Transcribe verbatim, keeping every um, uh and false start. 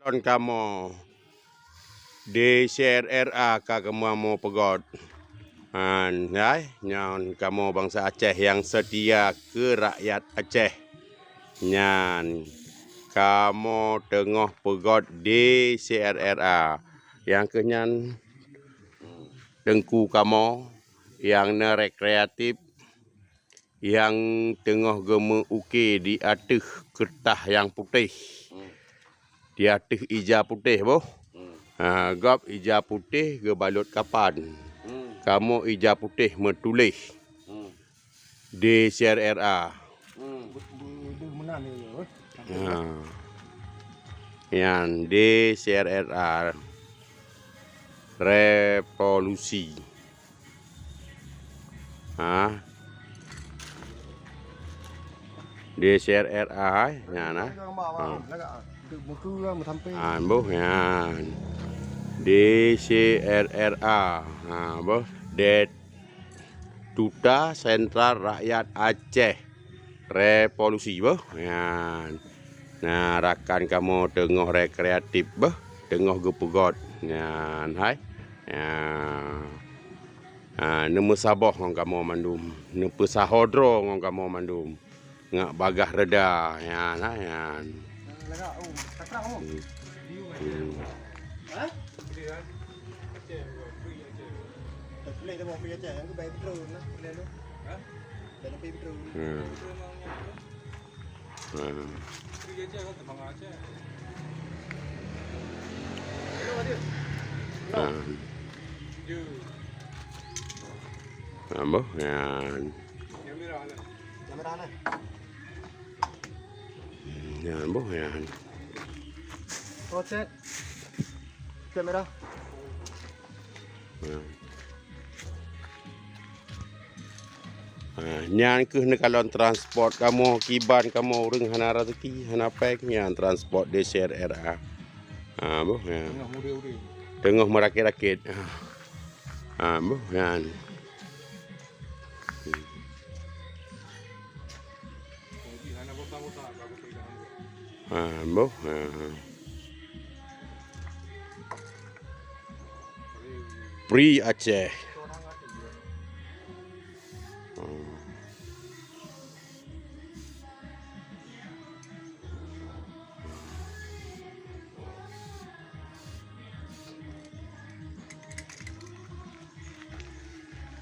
Kamoe D C R R A ka kamoe peugöt. Han, hai, nyan kamoe bansa Aceh nyang seutia keu rakyat Aceh. Nyan kamoe teungoh peugöt D C R R A. Nyang keuh nyan teungku kamoe nyang na rekreatif nyang teungoh geumeu-uke di ateueh keureutah nyang putéh. Hmm. Di ateueh ija putéh boh. Hmm. Ha, gob ija putéh geubalot kapan. Hmm. Kamoe ija putéh meutuléh. Hmm. D C R R A. Hmm. Ha. Nyan D C R R A. Revolusi. Ha. D C R R A hai, nyan nah. Ha. Ha, boh nyan. D C R R A. Ha, boh. Det Duta Sentral Rakyat Aceh. Revolusi boh. Nyan. Nah, rakan kamoe teungoh rekreatif boh, teungoh geupeugöt. Nyan hai. Ya. Ha, neumeusaboh ngon kamoe mandum, neupeusaho droe ngon kamoe mandum. Ngat bagaih reda, nyan, ha, nyan. Hmm. Hmm. Hmm. Hmm. Ha. Ha. Ha, boh, nyan. Nyan, boh, nyan. Oh, cek. Cek merah. Ha. Ha, nyan keuh neukalon transport kamoe, kiban kamoe, ureueng hana raseuki, hana péng, nyan transport D C R R A. Ha, boh, nyan. Teungoh meudeh-udeh. Teungoh meurakét-rakét. Ha. Ha, boh, nyan. Ha, boh, ha. Free Aceh.